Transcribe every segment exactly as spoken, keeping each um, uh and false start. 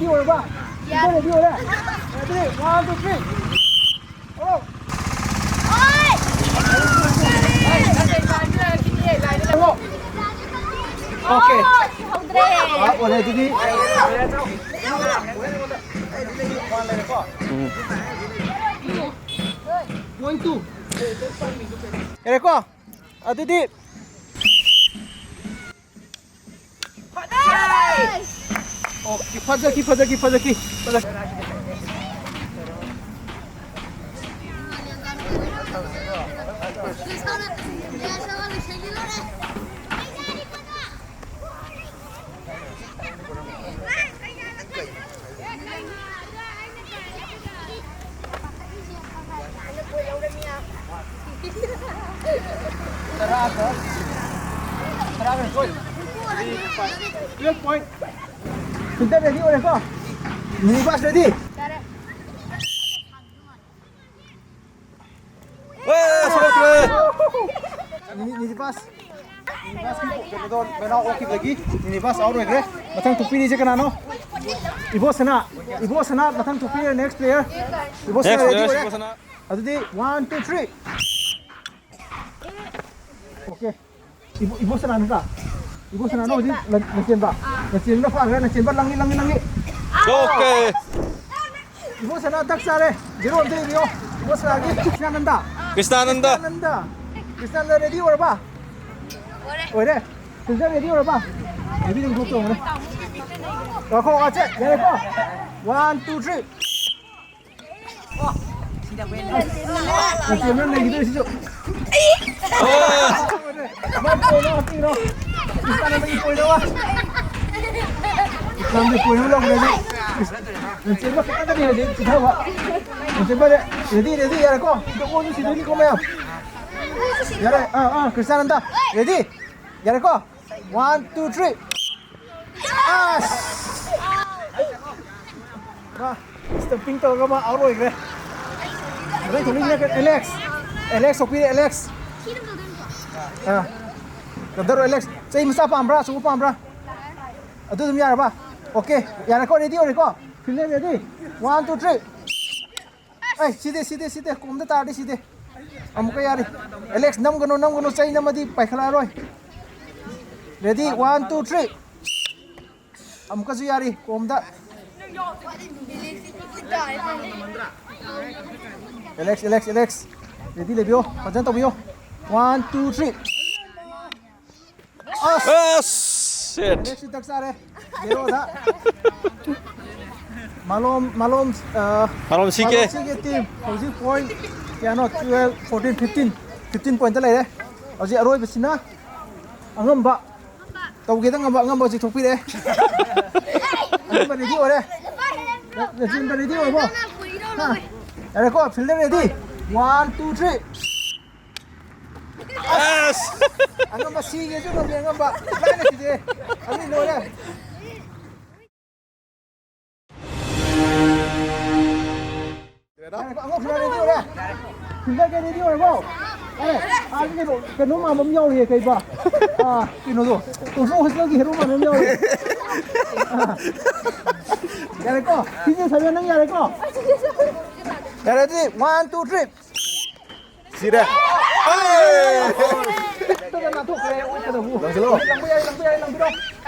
ꯑꯣꯏꯔꯕ? ꯌꯥꯔꯦ꯫ ꯔꯦꯗꯤ ꯑꯣꯏꯔꯦ? Ready? One, two, three. Hello. Hello. Okay. ꯍꯧꯗ꯭ꯔꯦ꯫ ꯑꯥ, ꯑꯣꯏꯔꯦ ꯑꯗꯨꯗꯤ꯫ ꯎꯝ꯫ Point two꯫ ꯌꯥꯔꯦꯀꯣ? ꯑꯗꯨꯗꯤ ꯑꯣ, ꯐꯖꯈꯤ, ꯐꯖꯈꯤ, ꯐꯖꯈꯤ, ꯐꯖꯈꯤ꯫ ꯇꯔꯥꯒ ꯇꯔꯥꯒ ꯁꯣꯏ꯫ Twelve point꯫ ꯐꯤꯜꯇꯔ ꯔꯦꯗꯤ ꯑꯣꯏꯔꯦꯀꯣ? Mini pass ready? ꯑꯦ, ꯁꯣꯛꯈ꯭ꯔꯦ꯫ ꯃꯤꯅꯤ, ꯃꯤꯅꯤ ꯄꯥꯁ꯫ ꯃꯤꯅꯤ ꯄꯥꯁꯀꯤ ꯀꯩꯅꯣꯗꯣ ꯃꯦꯟ ꯑꯥꯎꯠ ꯑꯣꯏꯈꯤꯕꯗꯒꯤ ꯃꯤꯅꯤ ꯄꯥꯁ ꯑꯥꯎꯠ ꯑꯣꯏꯈ꯭ꯔꯦ꯫ ꯃꯊꯪ ꯊꯣꯛꯄꯤꯔꯤꯁꯦ ꯀꯅꯥꯅꯣ? ꯏꯕꯣꯁꯅꯥ꯫ ꯏꯕꯣꯁꯅꯥ ꯃꯊꯪ ꯊꯣꯛꯄꯤꯔꯦ, next player꯫ Ibosana Next ready player ꯑꯣꯏꯔꯦ꯫ ꯏꯕꯣꯁꯅꯥ꯫ ꯑꯗꯨꯗꯤ one, two, three꯫ ꯑꯣꯀꯦ꯫ ꯏꯕꯣ-, ꯏꯕꯣꯁꯅꯥ ꯅꯠꯇ꯭ꯔꯥ? ꯏꯕꯣꯁꯅꯥꯅ ꯍꯧꯖꯤꯛ ꯂꯟ-, ꯂꯟꯆꯦꯟꯕ꯫ ꯂꯟꯆꯦꯟꯕꯅ ꯐꯥꯈ꯭ꯔꯦ, ꯂꯟꯆꯦꯟꯕ ꯂꯪꯉꯤ, ꯂꯪꯉꯤ, ꯂꯪꯉꯤ꯫ ꯑꯣꯀꯦ꯫ ꯏꯕꯣꯁꯅꯥ ꯊꯛ ꯆꯥꯔꯦ꯫ Zero ꯑꯝꯇ ꯏꯕꯤꯌꯣ꯫ ꯏꯕꯣꯁꯅꯥꯒꯤ ꯀ꯭ꯔꯤꯁꯅꯥꯅꯟꯗ꯫ ꯀ꯭ꯔꯤꯁꯅꯥꯅꯟꯗ꯫ ꯀ꯭ꯔꯤꯁꯅꯥꯅꯟꯗ꯫ ꯀ꯭ꯔꯤꯁꯅꯥꯅꯟꯗ ꯔꯦꯗꯤ ꯑꯣꯏꯔꯕ? ꯑꯣꯏꯔꯦ꯫ ꯐꯤꯜꯇꯔ ꯔꯦꯗꯤ ꯑꯣꯏꯔꯕ? ꯔꯦꯗꯤ ꯑꯗꯨꯝ ꯊꯣꯛꯇꯧꯕꯅꯦ꯫ ꯉꯥꯏꯈꯣ, ꯉꯥꯏꯈꯣ, ꯌꯥꯔꯦꯀꯣ? One, two, three꯫ ꯑꯁ, ꯂꯟꯆꯦꯟꯕꯅ ꯅꯩꯈꯤꯗꯣꯏꯁꯤꯁꯨ꯫ ꯃꯥ ꯄꯣꯏꯟ ꯑꯃ ꯍꯥꯞꯄꯤꯔꯣ꯫ ꯏꯁꯂꯥꯝꯗ ꯄꯣꯏꯟ ꯑꯃ꯫ ꯏꯁꯂꯥꯝꯗ ꯄꯣꯏꯟ ꯑꯃ ꯂꯧꯈ꯭ꯔꯦ꯫ ꯂꯟꯆꯦꯟꯕ ꯈꯛꯇꯅꯤ ꯍꯧꯖꯤꯛ ꯆꯤꯊꯕ꯫ ꯂꯟꯆꯦꯟꯕ ꯔꯦ-, ꯔꯦꯗꯤ, ꯔꯦꯗꯤ, ꯌꯥꯔꯦꯀꯣ? ꯑꯗꯣ ꯑꯣꯟꯁꯨ ꯁꯤꯗꯣꯏꯅꯤꯀꯣ ꯃꯌꯥꯝ꯫ ꯌꯥꯔꯦ, ꯑꯥ, ꯑꯥ, ꯀ꯭ꯔꯤꯁꯅꯥꯅꯟꯗ, ꯔꯦꯗꯤ? ꯌꯥꯔꯦꯀꯣ? One, two, three. ꯑꯁ! ꯃꯥ ꯁ꯭ꯇꯝꯄꯤꯡ ꯇꯧꯔꯒ ꯃꯥ ꯑꯥꯎꯠ ꯑꯣꯏꯈ꯭ꯔꯦ꯫ ꯑꯗꯩ ꯊꯣꯛꯂꯛꯏꯁꯤꯅ ꯑꯦꯂꯦꯛꯁ꯫ ꯑꯦꯂꯦꯛꯁ ꯊꯣꯛꯄꯤꯔꯦ, ꯑꯦꯂꯦꯛꯁ꯫ ꯑꯥ꯫ ꯀꯝꯗꯧꯔꯣ, ꯑꯦꯂꯦꯛꯁ? ꯆꯩ ꯃꯆꯥ ꯄꯥꯝꯕ꯭ꯔꯥ, ꯑꯆꯧꯕ ꯄꯥꯝꯕ꯭ꯔꯥ? ꯑꯗꯨ ꯑꯗꯨꯝ ꯌꯥꯔꯕ? Okay, ꯌꯥꯔꯦꯀꯣ? Ready ꯑꯣꯏꯔꯦꯀꯣ? Fielder ready? One, two, three. ꯑꯩ ꯁꯤꯗꯦ, ꯁꯤꯗꯦ, ꯁꯤꯗꯦ, ꯀꯣꯝꯗ ꯇꯥꯔꯗꯤ ꯁꯤꯗꯦ꯫ ꯑꯃꯨꯛꯀ ꯌꯥꯔꯤ꯫ Alex, ꯅꯝꯒꯅꯨ, ꯅꯝꯒꯅꯨ, ꯆꯩ ꯅꯝꯃꯗꯤ ꯄꯥꯏꯈꯠꯂꯛꯑꯔꯣꯏ꯫ Ready? One, two, three. ꯑꯃꯨꯛꯀꯁꯨ ꯌꯥꯔꯤ, ꯀꯣꯝꯗ꯫ Alex, Alex, Alex. Ready ꯂꯩꯕꯤꯌꯣ, ꯐꯖꯅ ꯇꯧꯕꯤꯌꯣ꯫ One, two, three. ꯑꯁ! ꯑꯁ! Shit! Alex ꯁꯤ ꯗꯛ ꯆꯥꯔꯦ꯫ Zero ꯗ꯫ ꯃꯥꯂꯣꯝ, ꯃꯥꯂꯣꯝ, ꯑ, ꯃꯥꯂꯣꯝ ꯁꯤ ꯀꯦ꯫ ꯃꯥꯂꯣꯝ ꯁꯤ ꯀꯦ team ꯍꯧꯖꯤꯛ point ꯀꯌꯥꯅꯣ? Twelve, fourteen, fifteen, fifteen point ꯂꯩꯔꯦ꯫ ꯍꯧꯖꯤꯛ ꯑꯔꯣꯏꯕꯁꯤꯅ ꯑꯉꯝꯕ꯫ ꯇꯧꯒꯦꯗ ꯉꯝꯕ ꯑꯉꯝꯕ ꯍꯧꯖꯤꯛ ꯊꯣꯛꯄꯤꯔꯛꯑꯦ꯫ ꯑꯉꯝꯕ ready ꯑꯣꯏꯔꯦ꯫ ꯂꯆꯦꯟꯕ ready ꯑꯣꯏꯔꯕꯣ? ꯍꯥ? ꯌꯥꯔꯦꯀꯣ, fielder ready? One, two, three. ꯑꯁ! ꯑꯉꯝꯕ ꯁꯤꯒꯦꯁꯨ ꯉꯝꯃꯤ ꯑꯉꯝꯕ꯫ ꯂꯥꯏꯅ ꯁꯤꯗꯦ꯫ ꯑꯗꯨꯗꯤ ꯂꯣꯏꯔꯦ꯫ ꯌꯥꯔꯦꯀꯣ, ꯑꯉꯧꯕ fielder ready ꯑꯣꯏꯔꯦ? Fielder ꯀꯩ ready ꯑꯣꯏꯔꯕꯣ? ꯑꯦ, ꯑꯥꯒꯤ ꯀꯩꯅꯣ, ꯀꯩꯅꯣ ꯃꯥꯟꯕ ꯑꯃ ꯌꯥꯎꯔꯤꯌꯦ, ꯀꯩꯕ? ꯑꯥ, ꯀꯩꯅꯣꯗꯣ, ꯇꯣꯝꯄꯣꯛ hostel ꯒꯤ hero ꯃꯥꯟꯕ ꯑꯃ ꯌꯥꯎꯔꯤꯌꯦ꯫ ꯑꯥ꯫ ꯌꯥꯔꯦꯀꯣ? ꯁꯤꯁꯦ ꯁꯥꯕꯤꯌꯣ, ꯅꯪ ꯌꯥꯔꯦꯀꯣ? ꯌꯥꯔꯦ, ꯑꯗꯨꯗꯤ one, two, three. ꯁꯤꯔꯦ꯫ ꯑꯦ! ꯍꯦꯛꯇ ꯅꯥꯟꯊꯣꯛꯈ꯭ꯔꯦ, ꯑꯣꯛꯀꯗꯕꯨ꯫ ꯂꯪꯁꯤꯜꯂꯣ꯫ ꯂꯪꯕ ꯌꯥꯏ, ꯂꯪꯕ ꯌꯥꯏ, ꯂꯪꯕꯤꯔꯣ꯫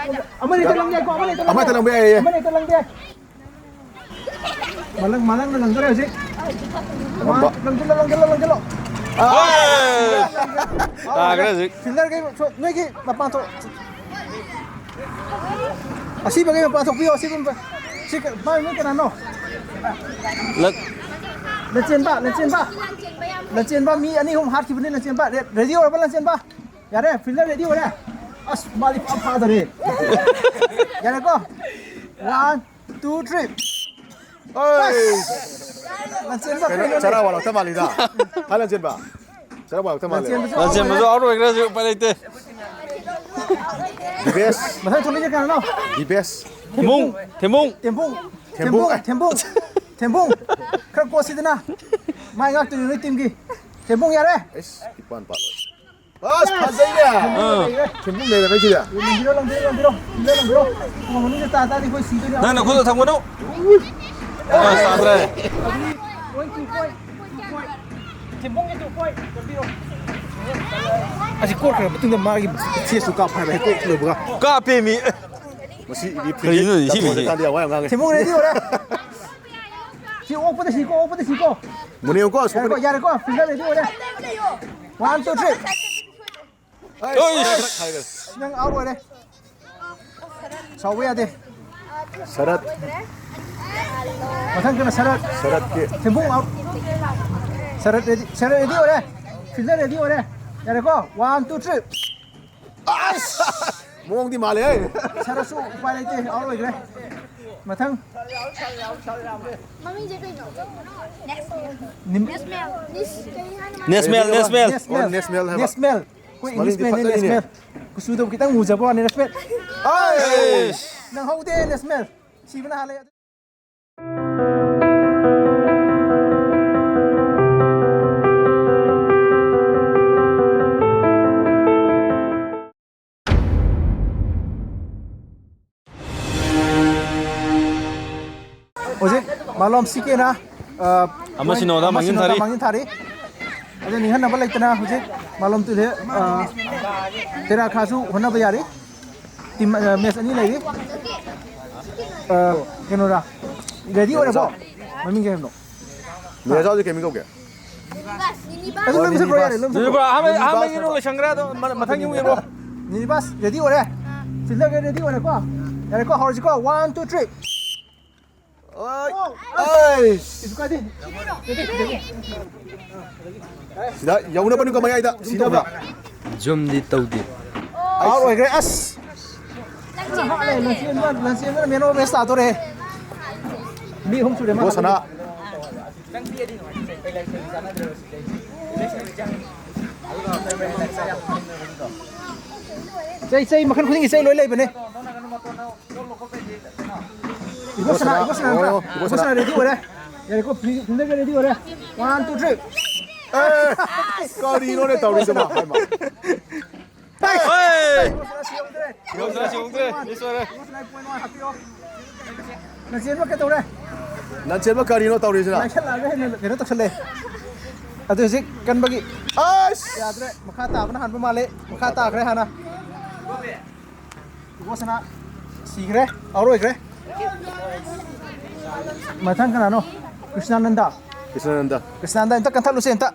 ꯑꯃꯅꯤ ꯍꯦꯛꯇ ꯂꯪ ꯌꯥꯏꯀꯣ, ꯑꯃꯅꯤ ꯍꯦꯛꯇ ꯂꯪ ꯑꯃ ꯌꯥꯏ꯫ ꯍꯦꯛꯇ ꯂꯪꯕ ꯌꯥꯏ꯫ ꯑꯃꯅꯤ ꯍꯦꯛꯇ ꯂꯪ ꯌꯥꯏ꯫ ꯃꯂꯪ, ꯃꯂꯪꯅ ꯂꯪꯗꯣꯔꯦ ꯍꯧꯖꯤꯛ꯫ ꯂꯪꯕ꯫ ꯂꯪꯁꯤꯜꯂꯣ, ꯂꯪꯁꯤꯜꯂꯣ, ꯂꯪꯁꯤꯜꯂꯣ꯫ ꯑꯦ! ꯇꯥꯈ꯭ꯔꯦ ꯍꯧꯖꯤꯛ꯫ Fielder ꯈꯩ ꯁꯣ-, ꯅꯣꯏꯒꯤ ꯃꯄꯥꯟ ꯊꯣꯛ-, ꯑꯁꯤꯕꯈꯩ ꯃꯄꯥꯟ ꯊꯣꯛꯄꯤꯌꯣ, ꯑꯁꯤꯕ ꯃꯄꯥꯟ-, ꯁꯤ ꯀ-, ꯃꯥ, ꯅꯣꯏ ꯀꯅꯥꯅꯣ? ꯂꯠ-, ꯂꯟꯆꯦꯟꯕ, ꯂꯟꯆꯦꯟꯕ꯫ ꯂꯟꯆꯦꯟꯕ ꯃꯤ ꯑꯅꯤ ꯑꯍꯨꯝ ꯍꯥꯠꯈꯤꯕꯅꯤ, ꯂꯟꯆꯦꯟꯕ꯫ ꯔꯦ-, ready ꯑꯣꯏꯔꯕ, ꯂꯟꯆꯦꯟꯕ? ꯌꯥꯔꯦ, fielder ready ꯑꯣꯏꯔꯦ꯫ ꯑꯁ, ꯃꯥꯗꯤ ꯐꯥ ꯐꯥꯗꯔꯦ꯫ ꯌꯥꯔꯦꯀꯣ? One, two, three. ꯑꯩ! ꯂꯟꯆꯦꯟꯕ ꯀꯩꯅꯣ, ꯀꯩꯅꯣꯅꯦ? ꯆꯔꯥ ꯋꯥꯠꯂꯛꯇ ꯃꯥꯜꯂꯤꯗ꯫ ꯍꯥ, ꯂꯟꯆꯦꯟꯕ? ꯆꯔꯥ ꯋꯥꯠꯂꯛꯇ ꯃꯥꯜꯂꯦ꯫ ꯂꯟꯆꯦꯟꯕꯁꯨ ꯂꯟꯆꯦꯟꯕꯁꯨ out ꯑꯣꯏꯈ꯭ꯔꯦ ꯍꯧꯖꯤꯛ, ꯎꯄꯥꯏ ꯂꯩꯇꯦ꯫ ꯗꯤꯕꯦꯁ꯫ ꯃꯊꯪ ꯊꯣꯛꯂꯛꯏꯁꯦ ꯀꯅꯥꯅꯣ? ꯗꯤꯕꯦꯁ꯫ ꯊꯦꯝꯕꯨꯡ, ꯊꯦꯝꯕꯨꯡ꯫ ꯊꯦꯝꯕꯨꯡ꯫ ꯊꯦꯝꯕꯨꯡ, ꯊꯦꯝꯕꯨꯡ꯫ ꯊꯦꯝꯕꯨꯡ꯫ ꯊꯦꯝꯕꯨꯡ꯫ ꯈꯔ ꯀꯣꯠꯁꯤꯗꯅ꯫ ꯃꯥꯏ ꯉꯥꯛꯇꯣꯏꯅꯤ ꯅꯣꯏ team ꯒꯤ꯫ ꯊꯦꯝꯕꯨꯡ ꯌꯥꯔꯦ꯫ ꯑꯩꯁ, ꯏꯄꯥꯟ ꯄꯥꯜꯂꯣꯏ꯫ ꯑꯁ, ꯐꯖꯩꯅꯦ꯫ ꯑꯥ꯫ ꯊꯦꯡꯒꯨꯝ ꯂꯩꯔꯝꯃꯦ ꯁꯤꯗ꯫ ꯂꯪꯕꯤꯔꯣ, ꯂꯪꯕꯤꯔꯣ, ꯂꯪꯕꯤꯔꯣ, ꯂꯪꯕꯤꯔꯣ꯫ ꯈꯣꯡ ꯃꯅꯨꯡꯗ ꯇꯥ ꯇꯥꯔꯗꯤ ꯑꯩꯈꯣꯏ ꯁꯤꯗꯣꯏꯅꯦ꯫ ꯅꯪ ꯅꯈꯨꯠꯇ ꯊꯝꯒꯅꯨ꯫ ꯑꯁ, ꯇꯥꯗ꯭ꯔꯦ꯫ ꯊꯦꯡꯒꯨꯝꯒꯤ ꯇꯨ ꯄꯣꯏꯟ꯫ ꯑꯁꯤ ꯀꯣꯠꯈ꯭ꯔ ꯃꯇꯨꯡꯗ ꯃꯥꯒꯤ ꯐꯦꯁꯇꯨ ꯀꯥꯞꯄ ꯍꯥꯏꯕ, ꯍꯦꯛ ꯀꯣꯠ ꯂꯣꯏꯕꯒ꯫ ꯀꯥꯞꯄꯦꯃꯤ꯫ ꯃꯁꯤ ꯏꯗꯤ ꯀꯔꯤꯅꯣ ꯁꯤ ꯃꯤꯁꯦ? ꯀꯥꯟꯗ ꯌꯥꯝ ꯋꯥ ꯌꯥꯝ ꯉꯥꯡꯉꯦ꯫ ꯊꯦꯡꯒꯨꯝ ꯔꯦꯗꯤ ꯑꯣꯏꯔꯦ꯫ ꯁꯤ ꯑꯣꯛꯄꯗ ꯁꯤꯀꯣ, ꯑꯣꯛꯄꯗ ꯁꯤꯀꯣ꯫ ꯃꯨꯅꯦ ꯌꯦꯡꯉꯨꯀꯣ, ꯑꯁꯣꯝ ꯌꯥꯔꯦꯀꯣ, ꯌꯥꯔꯦꯀꯣ, ꯐꯤꯜꯗꯔ ꯔꯦꯗꯤ ꯑꯣꯏꯔꯦ꯫ One, two, three. ꯑꯩꯁ! ꯅꯪ ꯑꯥꯎꯠ ꯑꯣꯏꯔꯦ꯫ ꯁꯥꯎꯕ ꯌꯥꯗꯦ꯫ ꯁꯔꯠ꯫ ꯃꯊꯪ ꯀꯅꯥ? ꯁꯔꯠ꯫ ꯁꯔꯠꯀꯤ꯫ ꯊꯦꯡꯕꯨꯡ ꯑꯥꯎꯠ꯫ ꯁꯔꯠ ꯔꯦꯗꯤ, ꯁꯔꯠ ꯔꯦꯗꯤ ꯑꯣꯏꯔꯦ꯫ ꯐꯤꯜꯗꯔ ꯔꯦꯗꯤ ꯑꯣꯏꯔꯦ꯫ ꯌꯥꯔꯦꯀꯣ? One, two, three. ꯑꯁ! ꯃꯑꯣꯡꯗꯤ ꯃꯥꯜꯂꯦꯍꯦ꯫ ꯁꯔꯠꯁꯨ ꯎꯄꯥꯏ ꯂꯩꯇꯦ, ꯑꯥꯎꯠ ꯑꯣꯏꯈ꯭ꯔꯦ꯫ ꯃꯊꯪ꯫ ꯃꯃꯤꯡꯁꯦ ꯀꯩꯅꯣ? ꯅꯤꯝ-, ꯅꯦꯁꯃꯦꯜ꯫ ꯅꯤꯁ-, ꯀꯩ ꯍꯥꯏꯅꯣ ꯃꯥ? ꯅꯦꯁꯃꯦꯜ, ꯅꯦꯁꯃꯦꯜ꯫ ꯑꯣ, ꯅꯦꯁꯃꯦꯜ꯫ ꯅꯦꯁꯃꯦꯜ ꯍꯥꯏꯕ꯫ ꯅꯦꯁꯃꯦꯜ꯫ ꯑꯩꯈꯣꯏ ꯃꯃꯤꯡꯗꯤ ꯏꯪꯂꯤꯁꯃꯦꯟꯅꯦ ꯐꯖꯔꯤꯅꯦ꯫ ꯅꯦꯁꯃꯦꯜ꯫ ꯀꯨꯆꯨꯗꯕꯨ ꯈꯤꯇꯪ ꯃꯨꯖꯕ ꯋꯥꯅꯤ, ꯅꯦꯁꯃꯦꯜ꯫ ꯑꯩꯁ! ꯅꯪꯍꯧꯗꯦ, ꯅꯦꯁꯃꯦꯜ꯫ ꯁꯤꯕꯅ ꯍꯥꯜꯂꯦ꯫ ꯍꯧꯖꯤꯛ ꯃꯥꯂꯣꯝ ꯁꯤ ꯀꯦꯅ, ꯑ, ꯑꯃ ꯁꯤꯅꯣꯗ ꯑꯃ ꯃꯥꯡꯖꯤꯟ ꯁꯤꯅꯣꯗ ꯊꯥꯔꯤ꯫ ꯃꯥꯡꯖꯤꯟ ꯊꯥꯔꯤ꯫ ꯑꯗꯨ ꯅꯤꯡꯍꯟꯅꯕ ꯂꯩꯇꯅ ꯍꯧꯖꯤꯛ ꯃꯥꯂꯣꯝ ꯇꯨꯂꯦ, ꯑ, ꯇꯦꯔꯥ ꯈꯥꯁꯨ ꯍꯣꯠꯅꯕ ꯌꯥꯔꯤ꯫ ꯇꯤꯝ, ꯑ, ꯃꯦꯠꯆ ꯑꯅꯤ ꯂꯩꯔꯤ꯫ ꯑ, ꯀꯩꯅꯣꯔꯥ? ꯔꯦꯗꯤ ꯑꯣꯏꯔꯕꯣ? ꯃꯃꯤꯡ ꯀꯩ ꯍꯥꯏꯕꯅꯣ? ꯃꯦꯔꯥꯖꯥꯎꯁꯦ ꯀꯩ ꯃꯤꯡ ꯀꯧꯒꯦ? ꯑꯗꯨ ꯂꯣꯏ ꯃꯨꯊꯠꯈ꯭ꯔꯣ ꯌꯥꯔꯦ, ꯂꯣꯏ ꯃꯨꯊꯠꯈ꯭ꯔꯣ꯫ ꯃꯤꯅꯤꯠ ꯑꯍꯥꯟꯕ, ꯑꯍꯥꯟꯕꯒꯤꯗꯣ ꯂꯣꯏꯁꯟꯈ꯭ꯔꯦ, ꯑꯗꯣ ꯃ-, ꯃꯊꯪꯒꯤ ꯑꯃꯨꯛ ꯌꯦꯡꯉꯣ꯫ ꯃꯤꯅꯤꯠ ꯄꯥꯁ ꯔꯦꯗꯤ ꯑꯣꯏꯔꯦ꯫ ꯐꯤꯜꯗꯔꯒ ꯔꯦꯗꯤ ꯑꯣꯏꯔꯦꯀꯣ꯫ ꯌꯥꯔꯦꯀꯣ, ꯍꯧꯔꯁꯤꯀꯣ꯫ One, two, three. ꯑꯣꯏ! ꯑꯩꯁ! ꯀꯩꯁꯨ ꯀꯥꯏꯗꯦ꯫ ꯁꯤꯗ ꯌꯧꯅꯕꯅꯤꯀꯣ ꯃꯌꯥꯏꯗ꯫ ꯁꯤ ꯇꯧꯕ꯭ꯔꯥ? ꯖꯨꯝꯗꯤ ꯇꯧꯗꯦ꯫ ꯑꯥꯎꯠ ꯑꯣꯏꯈ꯭ꯔꯦ, ꯑꯁ! ꯂꯟꯆꯦꯟꯕ, ꯂꯟꯆꯦꯟꯕꯅ man of the match ꯇꯥꯗꯣꯔꯦ꯫ ꯃꯤ ꯑꯍꯨꯝ ꯁꯨꯔꯦ ꯃꯥ ꯕꯣꯁ ꯁꯅꯥ꯫ ꯆꯩ, ꯆꯩ ꯃꯈꯜ ꯈꯨꯗꯤꯡꯒꯤ ꯆꯩ ꯂꯣꯏ ꯂꯩꯕꯅꯦ꯫ ꯏꯕꯣꯁꯅꯥ, ꯏꯕꯣꯁꯅꯥ ꯅꯠꯇ꯭ꯔꯥ? ꯑꯣ, ꯏꯕꯣꯁꯅꯥ꯫ ꯏꯕꯣꯁꯅꯥ ꯔꯦꯗꯤ ꯑꯣꯏꯔꯦ꯫ ꯌꯥꯔꯦꯀꯣ, ꯐꯤ-, ꯐꯤꯜꯗꯔꯒ ꯔꯦꯗꯤ ꯑꯣꯏꯔꯦ꯫ One, two, three. ꯑꯦ, ꯀꯔꯤꯅꯣꯅꯦ ꯇꯧꯔꯤꯁꯤꯕꯣ? ꯍꯣꯏ! ꯌꯧꯗ꯭ꯔꯦ, ꯌꯧꯗ꯭ꯔꯦ, ꯃꯤꯁ ꯑꯣꯏꯔꯦ꯫ ꯅꯆꯦꯟꯕ ꯀꯩꯗꯧꯔꯦ? ꯅꯆꯦꯟꯕ ꯀꯔꯤꯅꯣ ꯇꯧꯔꯤꯁꯤꯅ? ꯂꯥꯏꯁꯜꯂꯛꯑꯒ ꯍꯦꯟꯅ ꯀꯩꯅꯣ ꯇꯧꯁꯜꯂꯦ꯫ ꯑꯗꯨ ꯍꯧꯖꯤꯛ ꯀꯟꯕꯒꯤ ꯑꯁ! ꯌꯥꯗ꯭ꯔꯦ꯫ ꯃꯈꯥ ꯇꯥꯕꯅ ꯍꯥꯟꯕ ꯃꯥꯜꯂꯦ꯫ ꯃꯈꯥ ꯇꯥꯈ꯭ꯔꯦ ꯍꯥꯟꯅ꯫ ꯏꯕꯣꯁꯅꯥ ꯁꯤꯈ꯭ꯔꯦ꯫ ꯑꯥꯎꯠ ꯑꯣꯏꯈ꯭ꯔꯦ꯫ ꯃꯊꯪ ꯀꯅꯥꯅꯣ? ꯀ꯭ꯔꯤꯁꯅꯥꯅꯟꯗ꯫ ꯀ꯭ꯔꯤꯁꯅꯥꯅꯟꯗ꯫ ꯀ꯭ꯔꯤꯁꯅꯥꯅꯟꯗ ꯑꯝꯇ ꯀꯟꯊꯠꯂꯨꯁꯦ ꯑꯝꯇ꯫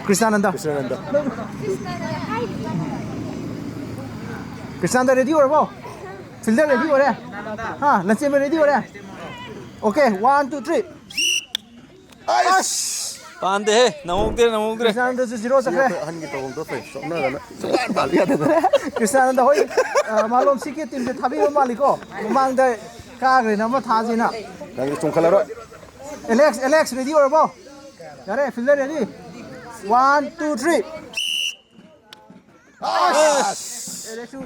ꯀ꯭ꯔꯤꯁꯅꯥꯅꯟꯗ꯫ ꯀ꯭ꯔꯤꯁꯅꯥꯅꯟꯗ꯫ ꯀ꯭ꯔꯤꯁꯅꯥꯅꯟꯗ ꯔꯦꯗꯤ ꯑꯣꯏꯔꯕꯣ? ꯐꯤꯜꯗꯔ ꯔꯦꯗꯤ ꯑꯣꯏꯔꯦ? ꯍꯥ, ꯂꯟꯆꯦꯟꯕ ꯔꯦꯗꯤ ꯑꯣꯏꯔꯦ? Okay, one, two, three. ꯑꯁ! ꯄꯥꯟꯗꯦꯍꯦ, ꯅꯪꯍꯧꯗꯦ, ꯅꯪꯍꯧꯗ꯭ꯔꯦ꯫ ꯀ꯭ꯔꯤꯁꯅꯥꯅꯟꯗꯁꯨ ꯖꯤꯔꯣ ꯆꯠꯈ꯭ꯔꯦ꯫ ꯑꯩꯈꯣꯏ ꯑꯍꯟꯒꯤ ꯇꯧꯐꯝ ꯊꯣꯛꯄ ꯁꯣꯛꯅꯗꯅ ꯁꯨꯡꯄꯥꯟ ꯄꯥꯟꯕ ꯌꯥꯗꯗꯅ꯫ ꯀ꯭ꯔꯤꯁꯅꯥꯅꯟꯗ ꯍꯣꯏ, ꯑ, ꯃꯥꯂꯣꯝ ꯁꯤꯒꯤ ꯇꯤꯝꯁꯦ ꯊꯥꯕꯤꯕ ꯃꯥꯜꯂꯤꯀꯣ? ꯃꯃꯥꯡꯗ ꯀꯥꯈ꯭ꯔꯦꯅ ꯑꯃ ꯊꯥꯁꯤꯅ꯫ ꯅꯪꯗꯤ ꯆꯣꯡꯈꯠꯂꯔꯣꯏ꯫ ꯑꯦꯂꯦꯛꯁ, ꯑꯦꯂꯦꯛꯁ ꯔꯦꯗꯤ ꯑꯣꯏꯔꯕꯣ? ꯌꯥꯔꯦ, fielder ready. One, two, three. ꯑꯁ! ꯑꯦꯂꯦꯛꯁꯁꯨ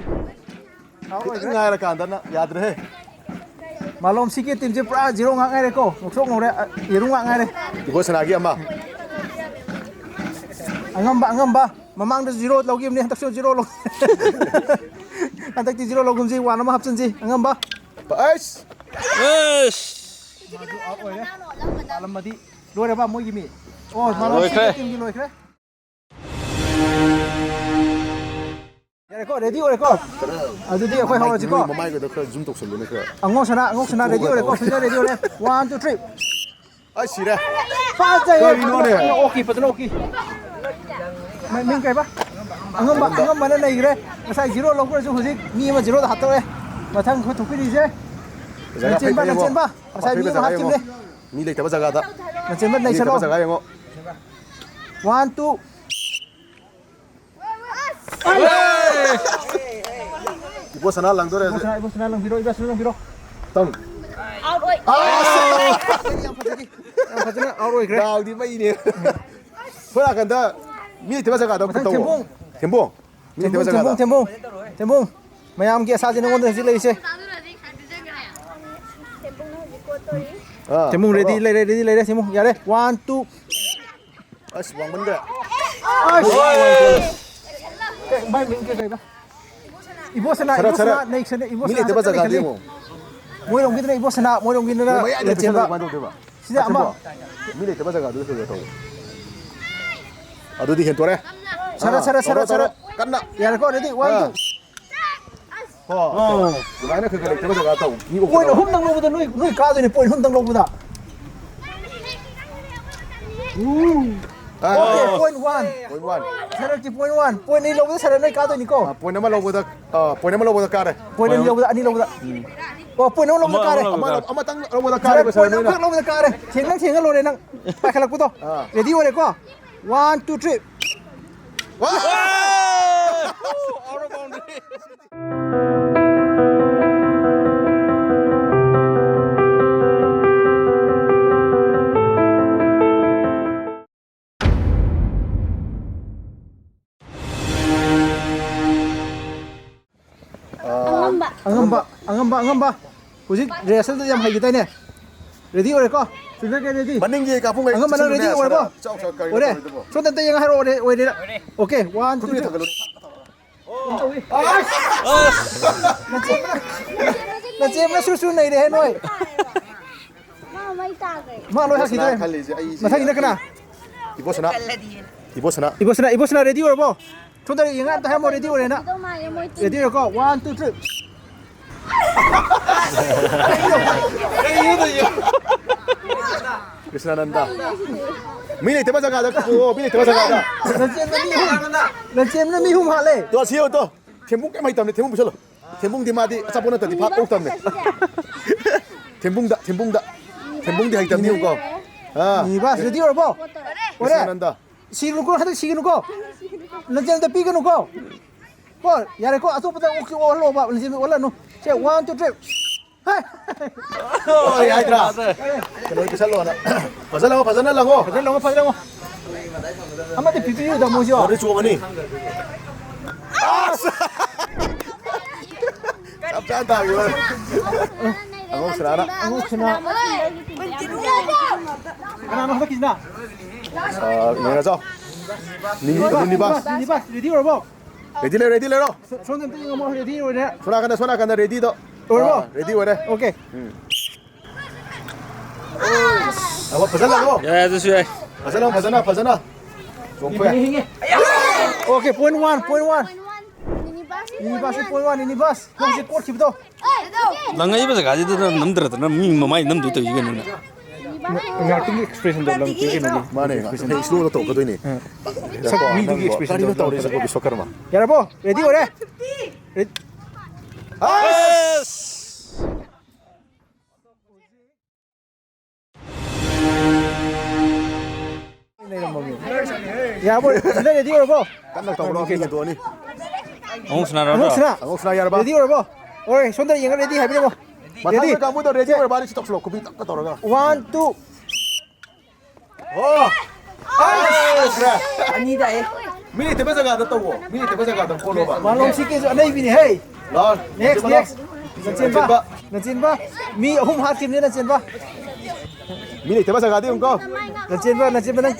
ꯑꯥꯎꯠ ꯈꯤꯇꯪ ꯑꯣꯏꯈ꯭ꯔꯦ꯫ ꯉꯥꯏꯔꯀꯥꯟꯗꯅ ꯌꯥꯗ꯭ꯔꯦꯍꯦ꯫ ꯃꯥꯂꯣꯝ ꯁꯤꯒꯤ ꯇꯤꯝꯁꯦ ꯄꯨꯔꯥ ꯖꯤꯔꯣ ꯉꯥꯛ ꯉꯥꯏꯔꯦꯀꯣ꯫ ꯉꯧꯊꯣꯛ ꯉꯧꯔꯦ꯫ ꯑ, ꯌꯦꯔꯨꯝ ꯉꯥꯛ ꯉꯥꯏꯔꯦ꯫ ꯏꯕꯣꯁꯅꯥꯒꯤ ꯑꯃ꯫ ꯑꯉꯝꯕ, ꯑꯉꯝꯕ꯫ ꯃꯃꯥꯡꯗ ꯖꯤꯔꯣ ꯂꯧꯈꯤꯕꯅꯤ, ꯍꯟꯗꯛꯁꯨ ꯖꯤꯔꯣ ꯂꯧ-, ꯍꯟꯗꯛꯇꯤ ꯖꯤꯔꯣ ꯂꯧꯒꯨꯝꯁꯤ, ꯋꯥꯟ ꯑꯃ ꯍꯥꯞꯆꯤꯟꯁꯤ꯫ ꯑꯉꯝꯕ꯫ ꯑꯁ! ꯑꯁ! ꯃꯥꯁꯨ ꯑꯥꯎꯠ ꯑꯣꯏꯔꯦ꯫ ꯄꯥꯜꯂꯝꯃꯗꯤ ꯂꯣꯏꯔꯕ ꯃꯣꯏꯒꯤ ꯃꯤ? ꯑꯣ, ꯃꯥꯂꯣꯝ ꯂꯣꯏꯈ꯭ꯔꯦ꯫ ꯁꯤꯒꯤ ꯇꯤꯝꯒꯤ ꯂꯣꯏꯈ꯭ꯔꯦ꯫ ꯌꯥꯔꯦꯀꯣ, ꯔꯦꯗꯤ ꯑꯣꯏꯔꯦꯀꯣ? ꯑꯗꯨꯗꯤ ꯑꯩꯈꯣꯏ ꯍꯧꯔꯁꯤꯀꯣ? ꯃꯃꯥꯏꯒꯗꯣ ꯈꯔ ꯖꯨꯝ ꯇꯧꯁꯜꯂꯨꯅꯦ ꯈꯔ꯫ ꯑꯉꯧꯁꯅꯥ, ꯑꯉꯧꯁꯅꯥ ꯔꯦꯗꯤ ꯑꯣꯏꯔꯦꯀꯣ? ꯐꯤꯜꯗꯔ ꯔꯦꯗꯤ ꯑꯣꯏꯔꯦ? One, two, three. ꯑꯁ, ꯁꯤꯔꯦ꯫ ꯐꯖꯩꯌꯦ, ꯀꯔꯤꯅꯣꯅꯦ? ꯐꯖꯅ ꯑꯣꯛꯈꯤ, ꯐꯖꯅ ꯑꯣꯛꯈꯤ꯫ ꯃ-, ꯃꯤꯡ ꯀꯩꯕ? ꯑꯉꯝꯕ, ꯑꯉꯝꯕꯅ ꯅꯩꯈ꯭ꯔꯦ꯫ ꯉꯁꯥꯏ ꯖꯤꯔꯣ ꯂꯧꯈ꯭ꯔꯁꯨ ꯍꯧꯖꯤꯛ ꯃꯤ ꯑꯃ ꯖꯤꯔꯣꯗ ꯍꯥꯠꯇꯣꯛꯑꯦ꯫ ꯃꯊꯪ ꯑꯩꯈꯣꯏ ꯊꯣꯛꯄꯤꯔꯤꯁꯦ꯫ ꯖꯒꯥ ꯂꯟꯆꯦꯟꯕ, ꯐꯩ, ꯐꯩ, ꯂꯟꯆꯦꯟꯕ꯫ ꯌꯦꯡꯉꯣ꯫ ꯉꯁꯥꯏ ꯃꯤ ꯑꯐ꯭ꯔꯤꯀꯥ ꯑꯃ ꯖꯒꯥ ꯌꯦꯡꯉꯣ꯫ ꯍꯥꯠꯈꯤꯕꯅꯦ꯫ ꯃꯤ ꯂꯩꯇꯕ ꯖꯒꯥꯗ꯫ ꯂꯟꯆꯦꯟꯕ ꯃꯤ ꯂꯩꯇꯕ ꯅꯩꯁꯜꯂꯣ꯫ ꯖꯒꯥ ꯌꯦꯡꯉꯣ꯫ One, two. ꯏꯕꯣ ꯁꯅꯥ ꯂꯪꯗꯣꯔꯦ ꯏꯕꯣ ꯍꯧꯖꯤꯛ꯫ ꯁꯅꯥ, ꯏꯕꯣ ꯁꯅꯥ ꯂꯪꯕꯤꯔꯣ, ꯏꯕꯣ ꯁꯅꯥ ꯂꯪꯕꯤꯔꯣ꯫ ꯇꯝ꯫ ꯑꯥꯎꯠ ꯑꯣꯏ꯫ ꯑꯥ! ꯌꯥꯝ ꯐꯖꯩ꯫ ꯌꯥꯝ ꯐꯖꯅ ꯑꯥꯎꯠ ꯑꯣꯏꯈ꯭ꯔꯦ꯫ ꯗꯥꯎꯗꯤ ꯃꯩꯅꯦ꯫ ꯁꯣꯝ ꯅꯥꯀꯟꯗ ꯃꯤ ꯂꯩꯇꯕ ꯖꯒꯥꯗꯣ ꯑꯝꯇ ꯃꯊꯪ ꯇꯧꯋꯣ꯫ ꯊꯦꯝꯕꯣꯡ꯫ ꯊꯦꯝꯕꯣꯡ꯫ ꯃꯤ ꯂꯩꯇꯕ ꯊꯦꯝꯕꯣꯡ, ꯖꯒꯥꯗ꯫ ꯊꯦꯝꯕꯣꯡ, ꯊꯦꯝꯕꯣꯡ꯫ ꯊꯦꯝꯕꯣꯡ꯫ ꯃꯌꯥꯝꯒꯤ ꯑꯁꯥꯁꯦ ꯅꯉꯣꯟꯗ ꯍꯧꯖꯤꯛ ꯂꯩꯔꯤꯁꯦ꯫ ꯑꯥ, ꯊꯦꯃꯨ ꯔꯦꯗꯤ ꯇꯧꯔꯣ꯫ ꯂꯩꯔꯦ, ꯔꯦꯗꯤ ꯂꯩꯔꯦ, ꯊꯦꯃꯨ꯫ ꯌꯥꯔꯦ, ꯋꯥꯟ, ꯇꯨ꯫ ꯑꯁ, ꯋꯥꯡꯃꯟꯈ꯭ꯔꯦ꯫ ꯑꯁ! ꯀꯩ, ꯃꯥꯏ ꯃꯤꯡ ꯀꯩ ꯀꯩꯕ? ꯏꯕꯣꯁꯅꯥ, ꯁꯔ, ꯏꯕꯣꯁꯅꯥ, ꯁꯔ꯫ ꯅꯩꯁꯅ, ꯃꯤ ꯏꯕꯣꯁꯅꯥ ꯂꯩꯇꯕ ꯍꯟꯗꯛ ꯖꯒꯥꯗꯤ ꯅꯩꯁꯜꯂꯤ꯫ ꯌꯦꯡꯉꯣ꯫ ꯃꯣꯏꯔꯣꯝꯒꯤꯗꯨꯅ ꯏꯕꯣꯁꯅꯥ, ꯃꯣꯏꯔꯣꯝꯒꯤꯗꯨꯅ ꯃꯣꯏ ꯃꯌꯥꯏꯗ ꯂꯩꯕ ꯂꯩꯆꯦꯝꯕ꯫ ꯀꯃꯥꯏꯅ ꯇꯧꯗꯣꯏꯕ? ꯁꯤꯗ ꯑꯃ꯫ ꯃꯤ ꯂꯩꯇꯕ ꯖꯒꯥꯗꯨꯗ ꯀꯩꯅꯣ ꯇꯧꯕ꯫ ꯑꯗꯨꯗꯤ ꯍꯦꯟꯇꯣꯔꯦ꯫ ꯁꯔ, ꯑꯥ, ꯁꯔ, ꯁꯔ, ꯇꯧꯔꯣ, ꯇꯧꯔꯣ꯫ ꯁꯔ꯫ ꯀꯟꯅ꯫ ꯌꯥꯔꯦꯀꯣ, ꯔꯦꯗꯤ, ꯋꯥꯟ, ꯑꯥ꯫ ꯇꯨ꯫ ꯍꯣ꯫ ꯑꯣ꯫ ꯑꯗꯨꯃꯥꯏꯅ ꯈꯔ ꯈꯔ ꯂꯩꯇꯕ ꯖꯒꯥ ꯇꯧ꯫ ꯃꯤ ꯄꯣꯏꯟ ꯑꯣꯛꯇꯅꯕ꯫ ꯑꯍꯨꯝꯗꯪ ꯂꯧꯕꯗ ꯅꯣꯏ, ꯅꯣꯏ ꯀꯥꯗꯣꯏꯅꯦ, ꯄꯣꯏꯟ ꯑꯍꯨꯝꯗꯪ ꯂꯧꯕꯗ꯫ ꯑꯥ꯫ ꯑꯣꯀꯦ, ꯄꯣꯏꯟ ꯋꯥꯟ꯫ Point one. ꯁꯔꯛꯀꯤ ꯄꯣꯏꯟ ꯋꯥꯟ꯫ ꯄꯣꯏꯟ ꯑꯅꯤ ꯂꯧꯕꯗ ꯁꯔꯛ ꯅꯣꯏ ꯀꯥꯗꯣꯏꯅꯤꯀꯣ꯫ ꯑꯥ, ꯄꯣꯏꯟ ꯑꯃ ꯂꯧꯕꯗ, ꯑꯥ, ꯄꯣꯏꯟ ꯑꯃ ꯂꯧꯕꯗ ꯀꯥꯔꯦ꯫ ꯄꯣꯏꯟ ꯑꯅꯤ ꯂꯧꯕꯗ, ꯑꯅꯤ ꯂꯧꯕꯗ꯫ ꯎꯝ꯫ ꯑꯣ, ꯄꯣꯏꯟ ꯑꯃ ꯂꯧꯕꯗ ꯑꯃ ꯀꯥꯔꯦ꯫ ꯂꯧꯕꯗ ꯑꯃ-, ꯀꯥꯔꯦ꯫ ꯑꯃꯇꯪ ꯂꯧꯕꯗ ꯁꯔꯛ ꯀꯥꯔꯦꯕ ꯁꯔ ꯄꯣꯏꯟ ꯅꯣꯏꯅ꯫ ꯑꯃꯈꯛ ꯂꯧꯕꯗ ꯀꯥꯔꯦ꯫ ꯊꯦꯡꯅ ꯊꯦꯡꯅ ꯂꯣꯏꯔꯦ ꯅꯪ꯫ ꯄꯥꯏꯈꯠꯂꯛꯄꯗꯣ꯫ ꯑꯥ꯫ ꯔꯦꯗꯤ ꯑꯣꯏꯔꯦꯀꯣ? One, two, three. ꯋꯥ! Out of boundary. ꯑꯉꯝꯕ꯫ ꯑꯉꯝꯕ, ꯑꯉꯝꯕ, ꯑꯉꯝꯕ꯫ ꯍꯧꯖꯤꯛ ꯔꯦꯁꯜꯗ ꯌꯥꯝ ꯍꯩꯈꯤꯗꯥꯏꯅꯦ? ꯔꯦꯗꯤ ꯑꯣꯏꯔꯦꯀꯣ? ꯐꯤꯜꯗꯔꯒꯤ ꯔꯦꯗꯤ? ꯃꯅꯤꯡꯒꯤ ꯀꯥꯡꯕꯨꯉꯩ ꯑꯉꯝꯕ ꯅꯪ ꯆꯤꯛꯁꯤꯜꯂꯨꯅꯦ, ꯔꯦꯗꯤ ꯑꯣꯏꯔꯕꯣ? ꯁꯥꯟꯅ-, ꯆꯥꯎ, ꯆꯥꯎ, ꯀꯔꯤꯅꯣ ꯑꯣꯏꯔꯦ꯫ ꯇꯧꯔꯤꯗꯨꯕꯣ? ꯁꯣꯝꯗ ꯑꯝꯇ ꯌꯦꯡꯉ ꯍꯥꯏꯔꯛꯑꯣ, ꯑꯣꯏꯔꯦ, ꯑꯣꯏꯔꯦꯔꯥ? ꯑꯣꯀꯦ, ꯋꯥꯟ, ꯇꯨ, ꯈꯨꯠꯄꯨꯗꯤ ꯊ꯭ꯔꯤ꯫ ꯊꯥꯡꯒꯠꯂꯨꯅꯦ꯫ ꯅꯆꯦ-, ꯅꯆꯦꯝꯅ ꯁꯨ ꯁꯨ ꯅꯩꯔꯦꯍꯦ ꯅꯣꯏ꯫ ꯃꯥ ꯃꯩ ꯇꯥꯈ꯭ꯔꯦ꯫ ꯃꯥ ꯂꯣꯏ ꯏꯕꯣꯁꯅꯥ ꯍꯥꯠꯈꯤꯗꯣꯔꯦ꯫ ꯈꯜꯂꯤꯁꯦ ꯑꯩꯁꯦ ꯃꯊꯪꯒꯤꯅ ꯀꯅꯥ? ꯏꯕꯣꯁꯅꯥ꯫ ꯏꯕꯣꯁꯅꯥ꯫ ꯏꯕꯣꯁꯅꯥ, ꯏꯕꯣꯁꯅꯥ ꯔꯦꯗꯤ ꯑꯣꯏꯔꯕꯣ? ꯁꯣꯝꯗ ꯌꯦꯡꯉ ꯑꯝꯇ ꯍꯥꯏꯔꯝꯃꯣ, ꯔꯦꯗꯤ ꯑꯣꯏꯔꯦꯅ꯫ ꯀꯤꯗꯧ ꯃꯥꯜꯂꯦ ꯃꯣꯏ ꯇꯤꯝ꯫ ꯔꯦꯗꯤ ꯑꯣꯏꯔꯦꯀꯣ? One, two, three. ꯀ꯭ꯔꯤꯁꯅꯥꯅꯟꯗ꯫ ꯃꯤ ꯂꯩꯇꯕ ꯖꯒꯥꯗ ꯄꯨꯊꯣꯛꯑꯣ, ꯃꯤ ꯂꯩꯇꯕ ꯖꯒꯥꯗ꯫ ꯂꯟꯆꯦꯟꯕ ꯃꯤ ꯑꯍꯨꯝ, ꯂꯟꯆꯦꯟꯕꯅ ꯃꯤ ꯑꯍꯨꯝ ꯍꯥꯠꯂꯦ꯫ ꯇꯣ, ꯁꯤ ꯌꯦꯡꯉꯨ ꯇꯣ꯫ ꯊꯦꯝꯕꯨꯡ ꯀꯩꯝ ꯍꯩꯇꯕꯅꯦ, ꯊꯦꯝꯕꯨꯡ ꯄꯨꯁꯜꯂꯣ꯫ ꯊꯦꯝꯕꯨꯡꯗꯤ ꯃꯥꯗꯤ ꯑꯆꯥꯄꯣꯠ ꯅꯠꯇ꯭ꯔꯗꯤ ꯐꯥ ꯀꯧꯇꯕꯅꯦ꯫ ꯊꯦꯝꯕꯨꯡꯗ, ꯊꯦꯝꯕꯨꯡꯗ꯫ ꯊꯦꯝꯕꯨꯡꯗꯤ ꯍꯩꯇꯕꯅꯤ ꯌꯦꯡꯉꯨꯀꯣ꯫ ꯑꯥ꯫ ꯃꯤꯕꯥꯁ ꯔꯦꯗꯤ ꯑꯣꯏꯔꯕꯣ? ꯑꯣꯏꯔꯦ꯫ ꯀ꯭ꯔꯤꯁꯅꯥꯅꯟꯗ꯫ ꯁꯤꯒꯅꯨꯀꯣ, ꯍꯟꯗꯛ ꯁꯤꯒꯅꯨꯀꯣ꯫ ꯂꯟꯆꯦꯟꯕꯗ ꯄꯤꯒꯅꯨꯀꯣ꯫ ꯀꯣ, ꯌꯥꯔꯦꯀꯣ, ꯑꯇꯣꯞꯄꯗ ꯑꯣꯛ-, ꯑꯣꯛꯍꯜꯂꯣꯕ, ꯂꯟꯆꯦꯟꯕ ꯑꯣꯛꯍꯜꯂꯅꯨ꯫ ꯁꯦ, ꯋꯥꯟ, ꯇꯨ, ꯊ꯭ꯔꯤ꯫ ꯍꯦ! ꯍꯣꯏ, ꯍꯥꯏꯗ꯭ꯔꯥ? ꯀꯩꯅꯣ ꯄꯤꯁꯜꯂꯣꯅ꯫ ꯐꯖꯅ ꯂꯪꯉꯣ, ꯐꯖꯅ ꯂꯪꯉꯣ꯫ ꯐꯖꯅ ꯂꯪꯉꯣ, ꯐꯖꯅ ꯂꯪꯉꯣ꯫ ꯑꯃꯗꯤ ꯄꯤꯕꯤꯌꯨꯗ ꯃꯣꯏꯁꯨ꯫ ꯑꯗꯨ ꯆꯣꯡꯉꯅꯤ꯫ ꯑꯁ! ꯆꯞ ꯆꯥꯅ ꯇꯥꯈꯤꯕ꯫ ꯑꯉꯧ ꯁꯅꯥꯅ꯫ ꯑꯉꯧ ꯁꯅꯥ꯫ ꯀꯅꯥꯅꯣ ꯍꯟꯗꯛꯀꯤꯁꯤꯅ? ꯑ, ꯌꯦꯡꯉꯖꯤ꯫ ꯅꯤꯅꯤ, ꯅꯤꯅꯤ ꯕꯥꯁ꯫ ꯅꯤꯅꯤ ꯕꯥꯁ, ꯔꯦꯗꯤ ꯑꯣꯏꯔꯕꯣ? ꯔꯦꯗꯤ ꯂꯩꯔꯣ, ꯔꯦꯗꯤ ꯂꯩꯔꯣ꯫ ꯁꯣꯝꯗ ꯑꯝꯇ ꯌꯦꯡꯉꯝꯃꯣ, ꯔꯦꯗꯤ ꯑꯣꯏꯔꯦ꯫ ꯁꯣꯝ ꯅꯥꯀꯟꯗ, ꯁꯣꯝ ꯅꯥꯀꯟꯗ ꯔꯦꯗꯤꯗꯣ꯫ ꯑꯣꯏꯔꯕꯣ? ꯑꯥ, ꯔꯦꯗꯤ ꯑꯣꯏꯔꯦ꯫ ꯑꯣꯀꯦ꯫ ꯎꯝ꯫ ꯑꯃ ꯐꯖꯅ ꯂꯥꯛꯑꯣ꯫ ꯌꯥꯏ, ꯑꯗꯨꯁꯨ ꯌꯥꯏ꯫ ꯐꯖꯅ, ꯐꯖꯅ, ꯐꯖꯅ꯫ ꯆꯣꯡꯊꯣꯛꯑꯦ꯫ Okay, point one, point one. Nini pass, point one, Nini ꯕꯥꯁ꯫ ꯅꯪ ꯁꯤ ꯀꯣꯠꯈꯤꯕꯗꯣ꯫ ꯂꯪꯉꯛꯏꯕ ꯖꯒꯥꯁꯤꯗ ꯅꯝꯗ꯭ꯔꯗꯅ ꯃꯤ ꯃꯃꯥꯏ ꯅꯝꯗꯣꯏ ꯇꯧꯏ ꯀꯩꯅꯣ ꯅꯪ? ꯉꯥꯛꯇꯪꯒꯤ ꯑꯦꯛꯁꯄ꯭ꯔꯦꯁꯟꯗꯣ ꯂꯪꯉꯛꯄꯒꯤ ꯀꯩꯅꯣꯒꯤ꯫ ꯃꯥꯅꯦ, ꯉꯥꯛꯇꯪ ꯁ꯭ꯂꯣꯗ ꯇꯧꯔꯛꯀꯗꯣꯏꯅꯦ꯫ ꯑꯥ꯫ ꯁꯛ ꯃꯤꯗꯨꯒꯤ ꯑꯦꯛꯁꯄ꯭ꯔꯦꯁꯟꯗꯣ ꯀꯔꯤꯅꯣ ꯇꯧꯔꯤꯁꯤꯕꯣ, ꯕꯤꯁ꯭ꯋꯥꯀꯔꯃ? ꯌꯥꯔꯕꯣ? ꯔꯦꯗꯤ ꯑꯣꯏꯔꯦ? ꯔꯦꯗꯤ꯫ ꯑꯁ! ꯌꯥꯔꯕꯣ? ꯁꯤꯗ ꯔꯦꯗꯤ ꯑꯣꯏꯔꯕꯣ? ꯀꯟꯅ ꯇꯧꯕ꯭ꯔꯣ? ꯃꯤ ꯍꯦꯟꯗꯣꯛꯑꯅꯤ꯫ ꯑꯉꯧ ꯁꯅꯥ ꯑꯉꯧ ꯁꯅꯥ꯫ ꯑꯉꯧ ꯁꯅꯥ ꯌꯥꯔꯕ? ꯔꯦꯗꯤ ꯑꯣꯏꯔꯕꯣ? ꯍꯣꯏ, ꯁꯣꯝꯗ ꯌꯦꯡꯉ ꯔꯦꯗꯤ ꯍꯥꯏꯕꯤꯔꯝꯃꯣ꯫ ꯃꯊꯪꯒꯤ ꯔꯦꯗꯤ? ꯀꯥꯡꯕꯨꯗꯣ ꯔꯦꯗꯤ ꯑꯣꯏꯔꯕ? ꯁꯤ ꯇꯧꯁꯜꯂꯣ, ꯈꯨꯕꯤ ꯇꯛꯀ ꯇꯧꯔꯒ꯫ One, two. ꯑꯣ! ꯑꯁ! ꯑꯅꯤꯗ ꯑꯩ꯫ ꯃꯤ ꯂꯩꯇꯕ ꯖꯒꯥꯗ ꯇꯧꯋꯣ꯫ ꯃꯤ ꯂꯩꯇꯕ ꯖꯒꯥꯗ ꯀꯣꯜꯂꯣꯕ꯫ ꯃꯥꯂꯣꯝ ꯁꯤ ꯀꯦꯁꯨ ꯑꯅꯩꯕꯤꯅꯤ ꯍꯦ꯫ ꯂꯥꯎ꯫ Next, next. ꯅꯆꯦꯟꯕ꯫ ꯅꯆꯦꯟꯕ꯫ ꯅꯆꯦꯟꯕ꯫ ꯃꯤ ꯑꯍꯨꯝ ꯍꯥꯠꯈꯤꯕꯅꯦ ꯅꯆꯦꯟꯕ꯫ ꯃꯤ ꯂꯩꯇꯕ ꯖꯒꯥꯗ ꯌꯦꯡꯉꯨꯀꯣ꯫ ꯅꯆꯦꯟꯕ, ꯅꯆꯦꯟꯕ ꯅꯪ꯫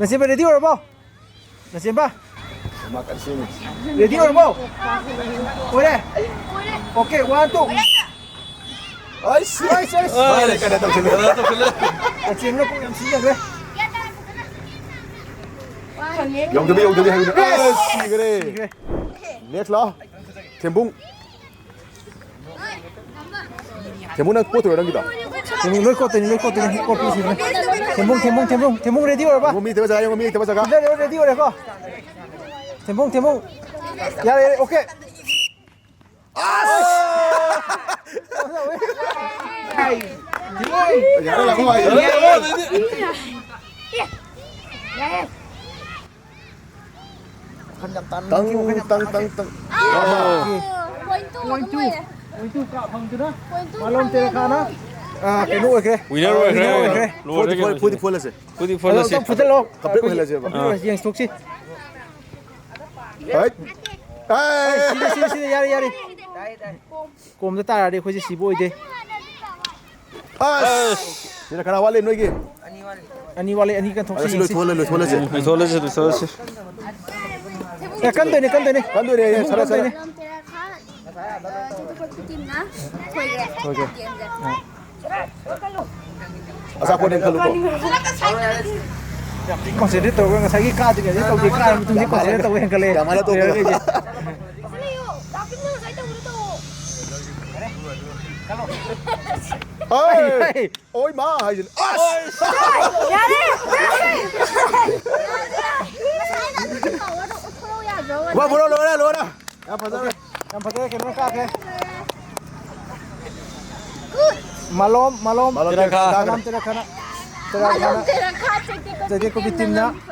ꯅꯆꯦꯟꯕ ꯔꯦꯗꯤ ꯑꯣꯏꯔꯕꯣ? ꯅꯆꯦꯟꯕ꯫ ꯃꯥ ꯀꯟꯅ ꯁꯦꯝꯃꯤ꯫ ꯔꯦꯗꯤ ꯑꯣꯏꯔꯕꯣ? ꯑꯣꯏꯔꯦ? Okay, one, two. Ace! Ace, ace! ꯃꯥꯅ ꯀꯩꯅꯣ ꯇꯧꯁꯤꯜꯂꯦ꯫ ꯀꯩꯅꯣ ꯇꯧꯁꯤꯜꯂꯦ꯫ ꯅꯆꯦꯟꯕꯅ ꯀꯣꯛ ꯌꯥꯝ ꯁꯤꯖꯤꯟꯅꯈ꯭ꯔꯦ꯫ ꯌꯧꯗꯕꯤ, ꯌꯧꯗꯕꯤ ꯍꯥꯏꯕꯅꯤ꯫ ꯑꯁ, ꯁꯤꯈ꯭ꯔꯦ꯫ ꯁꯤꯈ꯭ꯔꯦ꯫ ꯅꯦꯛꯁ ꯂꯥꯛꯑꯣ꯫ ꯊꯦꯝꯕꯨꯡ꯫ ꯊꯦꯝꯕꯨꯡ, ꯅꯪ ꯀꯣꯠꯇꯣꯏꯔꯣ ꯅꯪꯒꯤꯗꯣ? ꯊꯦꯝꯕꯨꯡ, ꯂꯣꯏ ꯀꯣꯠꯇꯣꯏꯅꯤ, ꯂꯣꯏ ꯀꯣꯠꯇꯣꯏꯅꯤ꯫ ꯀꯣꯠꯄꯤ ꯁꯤꯈ꯭ꯔꯦ꯫ ꯊꯦꯝꯕꯨꯡ, ꯊꯦꯝꯕꯨꯡ, ꯊꯦꯝꯕꯨꯡ, ꯊꯦꯝꯕꯨꯡ ꯔꯦꯗꯤ ꯑꯣꯏꯔꯕ? ꯊꯦꯝꯕꯨꯡ ꯃꯤ ꯂꯩꯇꯕ ꯖꯒꯥ ꯌꯦꯡꯉꯣ, ꯃꯤ ꯂꯩꯇꯕ ꯖꯒꯥ꯫ ꯁꯤꯗ ꯂꯩꯔꯦ, ꯔꯦꯗꯤ ꯑꯣꯏꯔꯦꯀꯣ? ꯊꯦꯝꯕꯨꯡ, ꯊꯦꯝꯕꯨꯡ꯫ ꯌꯥꯔꯦ, ꯌꯥꯔꯦ, ꯑꯣꯀꯦ꯫ ꯑꯁ! ꯌꯥꯔꯦ, ꯂꯥꯛꯑꯣ, ꯌꯥꯔꯦ꯫ ꯌꯥꯔꯦ꯫ ꯋꯥꯈꯜ ꯌꯥꯝ ꯇꯥꯅ ꯇꯪ, ꯅꯨꯡꯉꯥꯏ, ꯋꯥꯈꯜ ꯌꯥꯝ ꯇꯪ, ꯇꯥꯅ ꯇꯪ꯫ ꯅꯨꯡꯉꯥꯏ꯫ ꯑꯣ꯫ ꯄꯣꯏꯟ ꯇꯨ ꯄꯣꯏꯟ ꯇꯨ, ꯑꯗꯨꯝ ꯑꯣꯏꯔꯦ꯫ ꯄꯣꯏꯟ ꯇꯨ ꯀꯥꯞꯐꯝꯗꯨꯅ ꯄꯣꯏꯟ ꯇꯨ ꯃꯥꯂꯣꯝ ꯇꯦꯔꯦꯈꯥꯅ꯫ ꯑꯥ, ꯀꯩꯅꯣ ꯑꯣꯏꯈ꯭ꯔꯦ꯫ ꯋꯤꯅꯔ ꯑꯣꯏꯈ꯭ꯔꯦ꯫ ꯋꯤꯅꯔ ꯑꯣꯏꯈ꯭ꯔꯦ꯫ ꯂꯣꯏꯔꯦ ꯐꯨꯗꯤ ꯐꯨ-, ꯀꯩꯅꯣ ꯐꯨꯗꯤ ꯁꯤꯗꯤ꯫ ꯐꯨꯍꯜꯂꯁꯦ꯫ ꯐꯨꯗꯤ ꯑꯗꯣ ꯐꯨꯍꯜꯂꯁꯦ꯫ ꯑꯝꯇꯪ ꯐꯨꯗꯠꯂꯣ꯫ ꯀꯝꯄ꯭ꯂꯤꯠ ꯑꯣꯏꯍꯜꯂꯁꯦꯕ꯫ ꯑꯥ꯫ ꯌꯦꯡꯊꯣꯛꯁꯤ꯫ ꯍꯩꯠ꯫ ꯑꯩ ꯁꯤꯗ, ꯁꯤꯗ, ꯁꯤꯗ, ꯌꯥꯔꯦ, ꯌꯥꯔꯦ꯫ ꯀꯣꯝꯗ ꯇꯥꯔꯗꯤ ꯑꯩꯈꯣꯏꯁꯦ ꯁꯤꯕ ꯑꯣꯏꯗꯦ꯫ ꯑꯁ! ꯁꯤꯗ ꯈꯔ ꯋꯥꯠꯂꯤ ꯅꯣꯏꯒꯤ꯫ ꯑꯅꯤ ꯋꯥꯠꯂꯤ, ꯑꯅꯤ ꯀꯟꯊꯣꯛꯁꯤ, ꯑꯁꯤ ꯌꯦꯡꯁꯤ꯫ ꯂꯣꯏꯊꯣꯛꯍꯜꯂꯦ, ꯂꯣꯏꯊꯣꯛꯍꯜꯂꯁꯦ꯫ ꯂꯣꯏꯊꯣꯛꯍꯜꯂꯁꯤ, ꯂꯣꯏꯊꯣꯛꯍꯜꯂꯁꯤ꯫ ꯑꯦ, ꯀꯟꯗꯣꯏꯅꯦ, ꯀꯟꯗꯣꯏꯅꯦ꯫ ꯀꯟꯗꯣꯏꯅꯦ, ꯑꯦ, ꯁꯔꯦ, ꯁꯔꯦ꯫ ꯀꯟꯗꯣꯏꯅꯦ꯫ ꯇꯤꯝꯅ ꯊꯣꯏꯈ꯭ꯔꯦ꯫ ꯊꯣꯏꯈ꯭ꯔꯦ꯫ ꯒꯦꯝꯁꯦ꯫ ꯑꯥ꯫ ꯑꯆꯥꯄꯣꯠꯅꯦꯅ ꯈꯜꯂꯨꯀꯣ꯫ ꯌꯥꯝ ꯊꯤ concentrate ꯇꯧꯔꯒ ꯉꯁꯥꯏꯒꯤ ꯀꯥꯗ꯭ꯔꯤꯉꯩꯗ ꯇꯧꯗꯦ, ꯀꯥꯔ ꯃꯇꯨꯡꯗ concentrate ꯇꯧꯕ ꯍꯦꯟꯒꯠꯂꯛꯑꯦ꯫ ꯌꯥꯝ ꯍꯥꯏꯅ ꯇꯧꯕ꯫ ꯂꯩꯔꯒ ꯑꯩꯁꯦ꯫ ꯍꯣꯏ! ꯍꯩ! ꯑꯣꯏ ꯃꯥ ꯍꯥꯏꯁꯤꯅꯦ꯫ ꯑꯁ! ꯌꯥꯔꯦ! ꯋꯥ, ꯄꯨꯔꯥ ꯂꯣꯏꯔꯦ, ꯂꯣꯏꯔꯦ꯫ ꯌꯥꯝ ꯐꯖꯔꯦ꯫ ꯌꯥꯝ ꯐꯖꯔꯦ, ꯀꯩꯅꯣ ꯀꯥꯈ꯭ꯔꯦ꯫ ꯃꯥꯂꯣꯝ, ꯃꯥꯂꯣꯝ꯫ ꯃꯥꯂꯣꯝ ꯇꯦꯔꯥꯈꯥ꯫ ꯃꯥꯂꯣꯝ ꯇꯦꯔꯥꯈꯥꯅ꯫ ꯇꯦꯔꯥꯈꯥꯅ꯫ ꯃꯥꯂꯣꯝ ꯇꯦꯔꯥꯈꯥ ꯆꯩꯇꯦꯛ ꯀꯣꯕꯤ ꯆꯩꯇꯦꯛ ꯀꯣꯕꯤ ꯇꯤꯝꯅ꯫ ꯇꯤꯝꯅ꯫